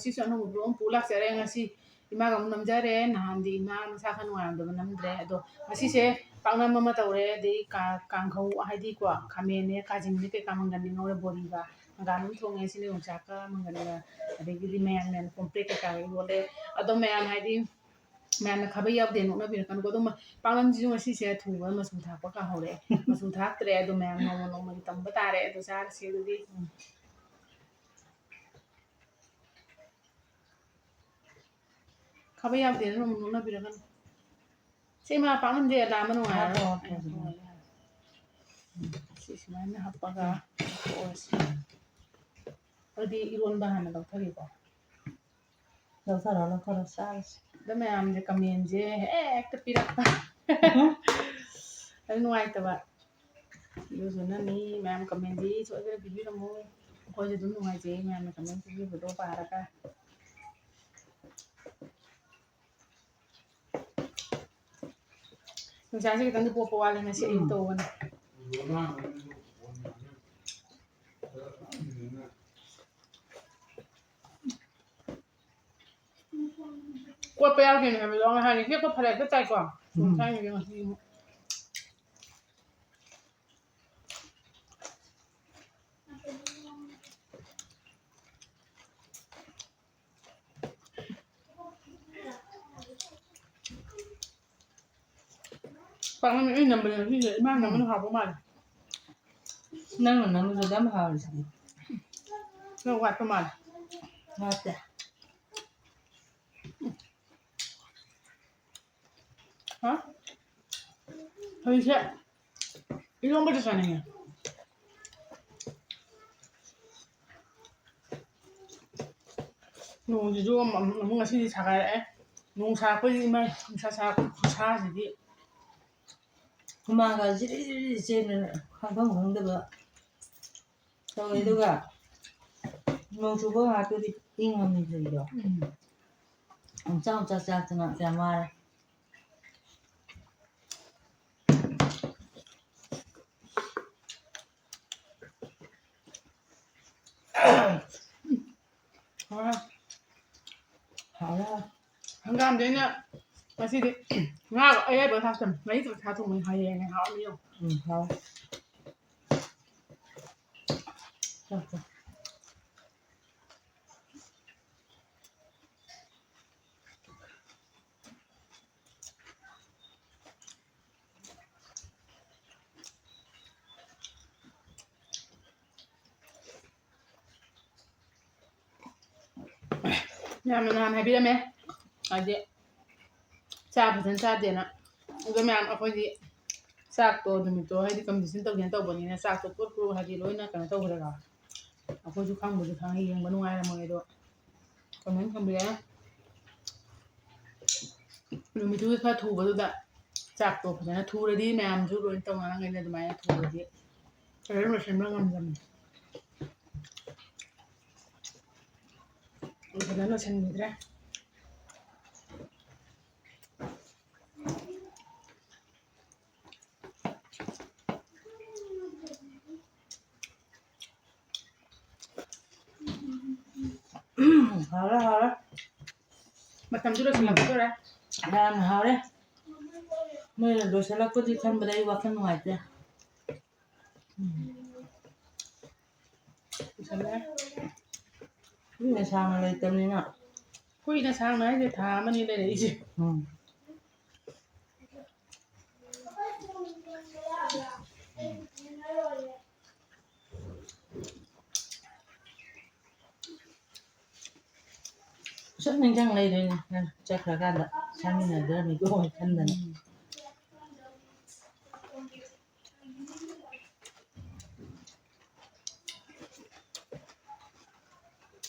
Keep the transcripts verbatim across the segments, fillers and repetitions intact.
ꯁꯤꯁꯨ ꯑꯅꯧꯕ ꯕ꯭ꯂꯣꯛ ꯑꯃ ꯄꯨ ꯂꯥꯛꯆꯔꯦ꯫ ꯉꯁꯤ ꯏꯃꯥꯒ ꯑꯃꯨꯛ ꯅꯝꯖꯔꯦ꯫ ꯅꯍꯥꯟꯗꯤ ꯏꯃꯥ ꯃꯁꯥ ꯈꯔ ꯅꯨꯡꯉꯥꯏꯔꯝꯗꯕ ꯅꯝꯗ꯭ꯔꯦ꯫ ꯑꯗꯣ ꯉꯁꯤꯁꯦ ꯄꯥꯛꯅꯝ ꯑꯃ ꯇꯧꯔꯦ, ꯑꯗꯩ ꯀꯥ-, ꯀꯥꯡꯍꯧ, ꯍꯥꯏꯗꯤꯀꯣ, ꯈꯥꯃꯦꯟꯅꯦ, ꯈꯥꯖꯤꯡꯅꯦ, ꯀꯩꯀꯥ ꯃꯪꯒꯟꯅꯦ ꯉꯧꯔꯦ, ꯕꯣꯔꯤꯒ ꯍꯪꯒꯥꯝ ꯑꯃ ꯊꯣꯡꯉꯦ꯫ ꯁꯤꯅ ꯌꯣꯡꯆꯥꯛꯀ ꯃꯪꯒꯟꯒ, ꯑꯗꯒꯤꯗꯤ ꯃꯌꯥꯟ ꯃꯌꯥꯟ ꯀꯣꯝꯄ꯭ꯔꯦꯛ ꯀꯩꯀꯥꯒ ꯏꯔꯣꯜꯂꯦ꯫ ꯑꯗꯣ ꯃꯌꯥꯝ ꯍꯥꯏꯗꯤ ꯃꯌꯥꯝꯅ ꯈꯥꯕꯩ ꯌꯥꯎꯗꯦ ꯅꯣꯛꯅꯕꯤꯔꯛꯀꯅꯨꯀꯣ꯫ ꯑꯗꯣ ꯃ-, ꯄꯥꯛꯅꯝꯁꯤꯁꯨ ꯉꯁꯤꯁꯦ ꯊꯨꯕ ꯃꯆꯨ ꯊꯥꯛꯄ ꯀꯥꯎꯍꯧꯔꯦ꯫ ꯃꯆꯨ ꯊꯥꯛꯇ꯭ꯔꯦ꯫ ꯑꯗꯣ ꯃꯌꯥꯝ ꯅꯣꯡꯃ ꯅꯣꯡꯃꯒꯤ ꯇꯝꯕ ꯇꯥꯔꯦ꯫ ꯑꯗꯣ ꯆꯥꯔꯁꯤ ꯑꯗꯨꯗꯤ꯫ ꯈꯥꯕꯩ ꯌꯥꯎꯗꯦꯅ ꯅꯣꯡꯃ ꯅꯣꯛꯅꯕꯤꯔꯛꯀꯅꯨ꯫ ꯁꯤ ꯏꯃꯥ ꯄꯥꯛꯅꯝꯁꯦ ꯂꯥꯝꯕ ꯅꯨꯡꯉꯥꯏꯔꯔꯣꯏ꯫ ꯍꯥꯞꯄꯣ, ꯍꯥꯞꯄꯣ, ꯑꯗꯨꯅ꯫ ꯁꯤ ꯁꯨꯃꯥꯏꯅ ꯍꯥꯞꯄꯒ ꯇꯣꯛꯑꯁꯤ꯫ ꯑꯗꯨꯗꯤ ꯏꯔꯣꯟꯕ ꯍꯥꯟꯅ ꯂꯧꯊꯒꯦꯀꯣ꯫ ꯂꯧꯊꯔꯣ, ꯂꯧꯊꯔꯣ, ꯆꯥꯔꯁꯤ꯫ ꯑꯗꯣ ꯃꯌꯥꯝꯁꯦ ꯀꯃꯦꯟꯁꯦ ꯍꯦꯛꯇ ꯄꯤꯔꯛꯄ꯫ ꯑꯗꯨ ꯅꯨꯡꯉꯥꯏꯇꯕ꯫ ꯑꯗꯨꯗꯨꯅꯅꯤ ꯃꯌꯥꯝ ꯀꯃꯦꯟꯁꯤ ꯁꯣꯏꯗꯅ ꯄꯤꯕꯤꯔꯝꯃꯨ꯫ ꯑꯩꯈꯣꯏꯁꯨ ꯑꯗꯨꯝ ꯅꯨꯡꯉꯥꯏꯖꯩ ꯃꯌꯥꯝꯅ ꯀꯃꯦꯟ ꯄꯤꯕꯤꯕꯗꯣ ꯄꯥꯔꯒ꯫ ꯌꯣꯡꯆꯥꯛꯁꯦ ꯈꯤꯇꯪꯗꯤ ꯄꯣꯞꯄ ꯋꯥꯠꯂꯦ, ꯉꯁꯤ ꯑꯌꯨꯛ ꯇꯧꯕꯅꯦ꯫ ꯀꯣꯠꯄ ꯌꯥꯎꯗꯣꯏꯅꯦ ꯍꯥꯏꯕꯗꯣ ꯉꯁꯥꯏꯗꯤ ꯍꯦꯛꯄ ꯐꯔꯦ ꯍꯦꯛꯇ ꯆꯥꯏꯀꯣ꯫ ꯎꯝ꯫ ꯉꯁꯥꯏꯒꯤꯗꯤ ꯉꯁꯤ ꯑꯃꯨꯛ꯫ ꯄꯥꯛꯅꯝ ꯑꯩ ꯅꯝꯕꯅꯦ ꯉꯁꯤꯁꯦ꯫ ꯏꯃꯥꯅ ꯅꯝꯕꯅ ꯍꯥꯎꯕ ꯃꯥꯜꯂꯦ꯫ ꯅꯪꯅ ꯅꯝꯕꯗꯨꯗ ꯌꯥꯝ ꯍꯥꯎꯔꯤꯁꯤꯗꯤ꯫ ꯈꯔ ꯋꯥꯠꯄ ꯃꯥꯜꯂꯦ꯫ ꯋꯥꯠꯇꯦ꯫ ꯍꯥ? ꯍꯧꯖꯤꯛꯁꯦ ꯏꯔꯣꯝꯕꯗ ꯆꯥꯅꯤꯡꯉꯦ꯫ ꯅꯣꯡꯁꯤꯁꯨ ꯑꯃꯨꯛ, ꯑꯃꯨꯛ ꯉꯁꯤꯗꯤ ꯁꯥꯒꯥꯏꯔꯛꯑꯦ꯫ ꯅꯣꯡ ꯁꯥꯔꯛꯄꯩꯗꯤ ꯏꯃꯥꯏ, ꯅꯨꯡꯁꯥ ꯁꯥꯔꯛꯄꯒꯤ ꯈꯨꯠꯁꯥꯁꯤꯗꯤ꯫ ꯍꯨꯃꯥꯡꯒ ꯖꯤꯔꯤ ꯖꯤꯔꯤ ꯆꯦꯟꯗꯅ ꯈꯪꯐꯝ ꯈꯪꯗꯕ ꯇꯧꯋꯦ꯫ ꯑꯗꯨꯒ ꯅꯣꯡ ꯆꯨꯕ ꯉꯥꯏꯍꯥꯛꯇꯨꯗꯤ ꯏꯪꯉꯝꯃꯤꯗꯣ꯫ ꯎꯝ꯫ ꯑꯃꯨꯛꯆꯥꯛ ꯑꯃꯨꯛꯆꯥꯛ ꯆꯥꯛꯇꯅ ꯀꯌꯥꯝ ꯋꯥꯔꯦ꯫ ꯍꯣꯏ꯫ ꯑꯗꯩꯅ ꯉꯁꯤꯗꯤ ꯉꯥ ꯑꯌꯥꯏꯕ ꯊꯥꯛꯇꯕꯅꯤ, ꯃꯍꯤ ꯈꯛ ꯊꯥꯛ ꯊꯣꯡꯕꯅꯤ꯫ ꯍꯌꯦꯡꯅꯦ ꯍꯥꯎꯔꯅꯤ ꯌꯦꯡꯉꯣ꯫ ꯎꯝ, ꯍꯥꯎ꯫ ꯃꯌꯥꯝꯅ ꯅꯍꯥꯟ ꯍꯥꯏꯕꯤꯔꯝꯃꯦ, ꯍꯥꯏꯗꯤ ꯆꯥꯛ ꯐꯖꯅ ꯆꯥꯗꯦꯅ꯫ ꯑꯗꯣ ꯃꯌꯥꯝ ꯑꯩꯈꯣꯏꯗꯤ ꯆꯥꯛꯇꯣ ꯅꯨꯃꯤꯠꯇꯣ ꯍꯥꯏꯗꯤ competition ꯇꯧꯒꯦꯅ ꯇꯧꯕꯅꯤꯅ ꯆꯥꯛꯇꯣ ꯄꯨꯔꯞ ꯄꯨꯔꯞ ꯍꯥꯏꯗꯤ ꯂꯣꯏꯅ ꯀꯩꯅꯣ ꯇꯧꯈ꯭ꯔꯦꯕ꯫ ꯑꯩꯈꯣꯏꯁꯨ ꯈꯪꯕꯨꯗꯤ ꯈꯪꯉꯤ, ꯌꯦꯡꯕ ꯅꯨꯡꯉꯥꯏꯔꯝꯃꯣꯏ, ꯑꯗꯣ comment ꯊꯝꯕꯤꯔꯦ꯫ ꯅꯨꯃꯤꯠꯇꯨꯒꯤ ꯈꯔ ꯊꯨꯕꯗꯨꯗ ꯆꯥꯛꯇꯣ ꯐꯖꯅ ꯊꯨꯔꯗꯤ ꯃꯌꯥꯝꯁꯨ ꯂꯣꯏ ꯇꯧꯅꯔꯝꯒꯅꯤ, ꯑꯗꯨꯃꯥꯏꯅ ꯊꯨꯔꯗꯤ ꯐꯖꯅ ꯂꯣꯏꯁꯤꯟꯕ ꯉꯝꯗꯕꯅꯤ꯫ ꯐꯖꯅ ꯂꯣꯏꯁꯤꯟꯈꯤꯗ꯭ꯔꯦ꯫ ꯍꯥꯎꯔꯦ, ꯍꯥꯎꯔꯦ꯫ ꯃꯇꯝꯁꯨ ꯂꯣꯏꯁꯤꯜꯂꯛꯀꯗꯧꯔꯦ꯫ ꯌꯥꯝ ꯍꯥꯎꯔꯦ꯫ ꯅꯣꯏꯅ ꯂꯣꯏꯁꯤꯜꯂꯛꯄꯗꯤ ꯈꯟꯕꯗ ꯑꯩ ꯋꯥꯈꯜ ꯅꯨꯡꯉꯥꯏꯇꯦ꯫ ꯎꯝ꯫ ꯂꯣꯏꯁꯤꯜꯂꯦ꯫ ꯀꯨꯏꯅ ꯁꯥꯡꯅ ꯂꯩꯇꯕꯅꯤꯅ꯫ ꯀꯨꯏꯅ ꯁꯥꯡꯅ ꯍꯥꯏꯁꯦ ꯊꯥ ꯑꯃꯅꯤ ꯂꯩꯔꯛꯏꯁꯦ꯫ ꯎꯝ꯫ ꯁꯨꯝ ꯅꯤꯡꯁꯤꯡ ꯂꯩꯗꯣꯏꯅꯦ, ꯅꯪ ꯆꯠꯈ꯭ꯔꯀꯥꯟꯗ ꯆꯥꯃꯤꯟꯅꯗ꯭ꯔꯃꯤꯀꯣ ꯈꯟꯗꯅ꯫ ꯎꯝ꯫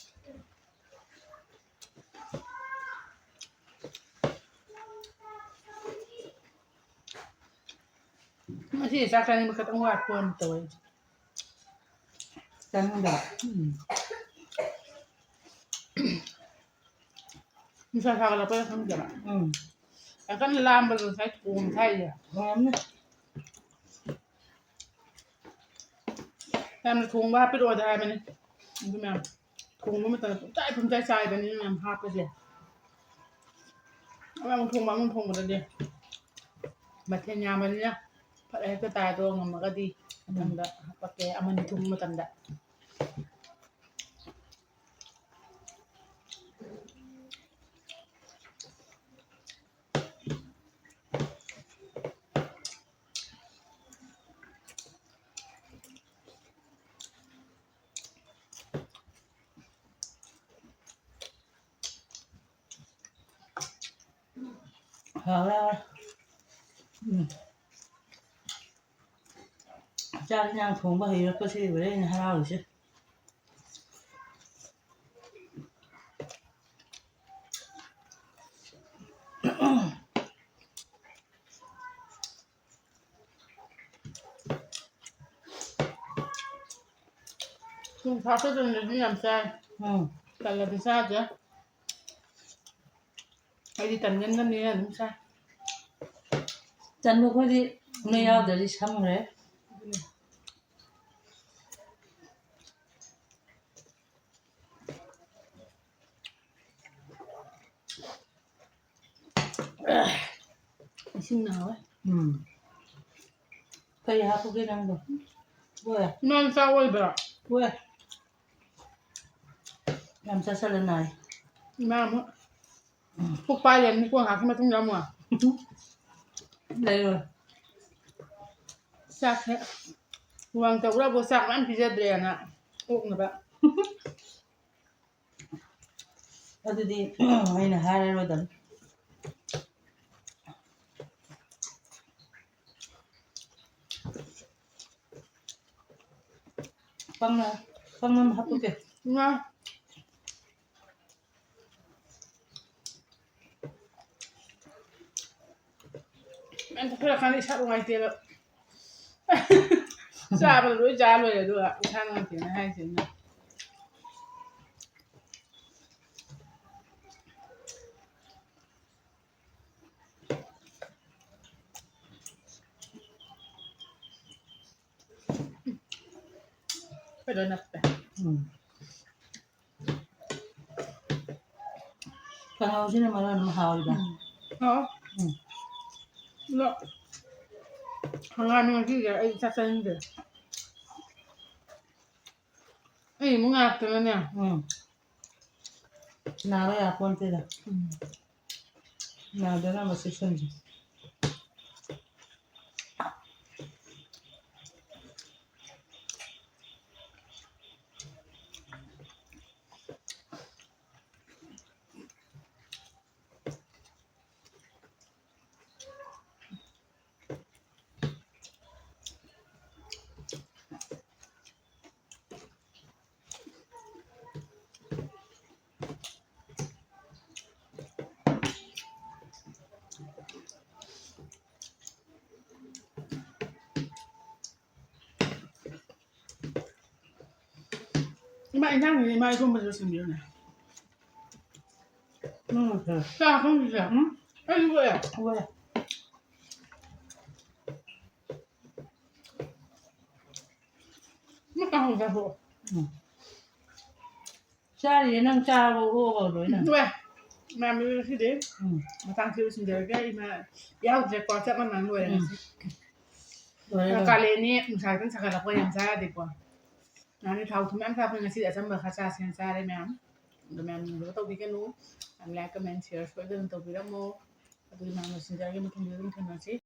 ꯉꯁꯤ ꯆꯥꯛ ꯆꯥꯅꯤꯡꯕ ꯈꯤꯇꯪ ꯋꯥꯠꯄ ꯑꯣꯏꯅ ꯇꯧꯋꯦ꯫ ꯆꯥꯅꯤꯡꯗꯕ꯫ ꯎꯝ꯫ ꯅꯨꯡꯁꯥ ꯁꯥꯒꯠꯂꯛꯄꯩꯔꯥ ꯈꯪꯗꯦꯕ꯫ ꯎꯝ꯫ ꯌꯥꯝ ꯀꯟꯅ ꯂꯥꯝꯕꯗꯣ ꯉꯁꯥꯏ ꯊꯣꯡ ꯊꯥꯛꯏꯁꯦ꯫ ꯑꯣꯏꯔꯝꯅꯤ꯫ ꯌꯥꯝꯅ ꯊꯣꯡꯕ ꯍꯥꯞꯄꯤꯔꯛꯑꯣꯗ ꯍꯥꯏꯕꯅꯤ꯫ ꯑꯗꯨ ꯃꯌꯥꯝ ꯊꯣꯡꯕ ꯃꯇꯝꯗ ꯄꯨꯡꯆꯥꯏ ꯄꯨꯡꯆꯥꯏ ꯆꯥꯏꯕꯅꯤꯅ ꯃꯌꯥꯝ ꯍꯥꯞꯄꯁꯦ꯫ ꯑꯃꯃꯨꯛ ꯊꯣꯡꯕ ꯑꯃꯃꯨꯛ ꯊꯣꯡꯕꯗꯗꯤ ꯃꯊꯦꯜ ꯌꯥꯝꯕꯅꯤꯅ ꯐꯔꯛ ꯍꯦꯛꯇ ꯇꯥꯏ꯫ ꯑꯗꯣ ꯉꯝꯃꯒꯗꯤ ꯃꯊꯪꯗ ꯍꯥꯄꯛꯀꯦ, ꯑꯃꯅꯤ ꯊꯣꯡꯕ ꯃꯇꯝꯗ꯫ ꯍꯥꯎꯔꯦ, ꯍꯥꯎꯔꯦ꯫ ꯎꯝ꯫ ꯆꯥꯛ ꯏꯟꯖꯥꯡ ꯊꯣꯡꯕ ꯍꯩꯔꯛꯄꯁꯤꯗꯕꯨ ꯑꯩꯅ ꯍꯔꯥꯎꯔꯤꯁꯦ꯫ ꯊꯨꯝ ꯊꯥꯛꯄ ꯇꯟꯗꯗꯤ ꯌꯥꯝ ꯆꯥꯏ꯫ ꯎꯝ꯫ ꯇꯜꯂꯗꯤ ꯆꯥꯗꯦ꯫ ꯑꯩꯗꯤ ꯇꯟꯒꯟꯗꯕꯅꯤꯅ ꯑꯗꯨꯝ ꯆꯥꯏ꯫ ꯇꯟꯕ ꯑꯩꯈꯣꯏꯗꯤ ꯃꯩ ꯌꯥꯎꯗ꯭ꯔꯗꯤ ꯁꯝꯈ꯭ꯔꯦ꯫ ꯑꯗꯨꯅꯦ꯫ ꯏꯁꯤꯡꯅ ꯍꯥꯎꯋꯦ꯫ ꯎꯝ꯫ ꯀꯔꯤ ꯍꯥꯞꯄꯨꯒꯦ ꯅꯪꯕꯣ? ꯍꯣꯏ꯫ ꯅꯪ ꯆꯥꯛ ꯑꯣꯏꯕ꯭ꯔꯣ? ꯍꯣꯏ꯫ ꯌꯥꯝ ꯆꯥꯁꯜꯂ ꯅꯥꯏ꯫ ꯏꯃꯥ ꯑꯃꯨꯛ ꯎꯝ꯫ ꯄꯨꯛ ꯄꯥꯏ ꯂꯩꯔꯝꯅꯤꯀꯣ ꯉꯥꯏꯍꯥꯛꯀꯤ ꯃꯇꯨꯡꯗ ꯑꯃꯨꯛ꯫ ꯂꯩꯔꯣꯏ꯫ ꯆꯥꯛꯁꯦ ꯋꯥꯡ ꯇꯧꯕ꯭ꯔꯕꯨ ꯆꯥꯛ ꯃꯌꯥꯝ ꯄꯤꯖꯗ꯭ꯔꯦꯅ ꯑꯣꯛꯅꯕ꯫ ꯑꯗꯨꯗꯤ ꯑꯩꯅ ꯍꯥꯏꯔꯔꯣꯏꯗꯕꯅꯤ꯫ ꯄꯪꯅ-, ꯄꯪꯅꯝ ꯍꯥꯞꯄꯛꯀꯦ꯫ ꯉꯥ꯫ ꯃꯌꯥꯝ ꯆꯥꯁꯤꯜꯂꯀꯥꯟꯗ ꯏꯁꯥ ꯅꯨꯡꯉꯥꯏꯇꯦꯕ꯫ ꯆꯥꯕꯗ ꯂꯣꯏ ꯆꯥ ꯂꯣꯏꯔꯦ, ꯑꯗꯨꯒ ꯏꯁꯥ ꯅꯨꯡꯉꯥꯏꯇꯦꯅ ꯍꯥꯏꯁꯤꯅ꯫ ꯈꯔ ꯅꯞꯄꯦ꯫ ꯎꯝ꯫ ꯀꯥꯡꯍꯧꯁꯤꯅ ꯃꯔꯣꯟ ꯑꯃ ꯍꯥꯎꯔꯤꯕ꯫ ꯎꯝ꯫ ꯍꯥꯎ꯫ ꯎꯝ꯫ ꯑꯗꯣ ꯍꯪꯒꯥꯝ ꯉꯁꯤꯁꯦ ꯑꯩ ꯆꯥ ꯆꯥꯅꯤꯡꯗꯦ꯫ ꯑꯩ ꯑꯃꯨꯛ ꯉꯥꯏꯔꯛꯇꯅꯅꯦ꯫ ꯎꯝ꯫ ꯅꯥꯕ ꯌꯥꯄꯣꯟꯇꯦꯗ꯫ ꯎꯝ꯫ ꯅꯥꯗꯅꯕ ꯆꯦꯛꯁꯤꯟꯁꯤ꯫ ꯏꯃꯥ, ꯏꯟꯖꯥꯡꯁꯤꯗꯤ ꯏꯃꯥ ꯏꯔꯣꯝꯕꯁꯨ ꯁꯦꯝꯕꯤꯔꯣꯅꯦ꯫ ꯎꯝ, ꯍꯣꯏ꯫ ꯆꯥ ꯈꯪꯗ꯭ꯔꯤꯁꯦ꯫ ꯎꯝ? ꯑꯩꯁꯨ ꯎꯔꯦ꯫ ꯎꯔꯦ꯫ ꯎꯝ, ꯀꯥꯡꯍꯧ ꯆꯥꯊꯣꯛꯑꯣ꯫ ꯎꯝ꯫ ꯆꯥꯔꯤꯌꯦ, ꯅꯪ ꯆꯥꯔꯕꯣ? ꯑꯣꯛꯑꯕꯣ ꯂꯣꯏꯅ? ꯂꯣꯏ꯫ ꯃꯌꯥꯝ ꯂꯣꯏ ꯉꯁꯤꯗꯤ꯫ ꯎꯝ꯫ ꯃꯇꯥꯡꯁꯤ ꯂꯣꯏꯁꯤꯟꯖꯔꯒꯦ꯫ ꯏꯃꯥ ꯌꯥꯎꯗ꯭ꯔꯦꯀꯣ, ꯆꯞ ꯃꯥꯟꯅꯅ ꯂꯣꯏꯔꯦ ꯎꯝ꯫ ꯉꯁꯤ꯫ ꯂꯣꯏꯔꯦ, ꯂꯣꯏꯔꯦ꯫ ꯀꯥꯂꯦꯟꯅꯤ, ꯅꯨꯡꯁꯥ ꯈꯤꯇꯪ ꯁꯥꯒꯠꯂꯛꯄ ꯌꯥꯝ ꯆꯥ ꯌꯥꯗꯦꯀꯣ꯫ ꯅꯍꯥꯟꯗꯤ ꯊꯥꯎ ꯊꯨꯝ ꯌꯥꯝ ꯆꯥꯕꯅꯤ, ꯉꯁꯤꯗꯤ ꯑꯆꯝꯕ ꯈꯔ ꯆꯥꯁꯦꯅ ꯆꯥꯔꯦ ꯃꯌꯥꯝ꯫ ꯑꯗꯣ ꯃꯌꯥꯝ ꯌꯦꯡꯅꯕ ꯇꯧꯕꯤꯒꯅꯨ꯫ ꯌꯥꯝ like, comment, share ꯁꯣꯏꯗꯅ ꯇꯧꯕꯤꯔꯝꯃꯣ꯫ ꯑꯗꯨꯗꯤ ꯃꯌꯥꯝ ꯂꯣꯏꯁꯤꯟꯖꯔꯒꯦ, ꯃꯊꯪꯗ ꯑꯗꯨꯝ ꯊꯦꯡꯅꯁꯤ꯫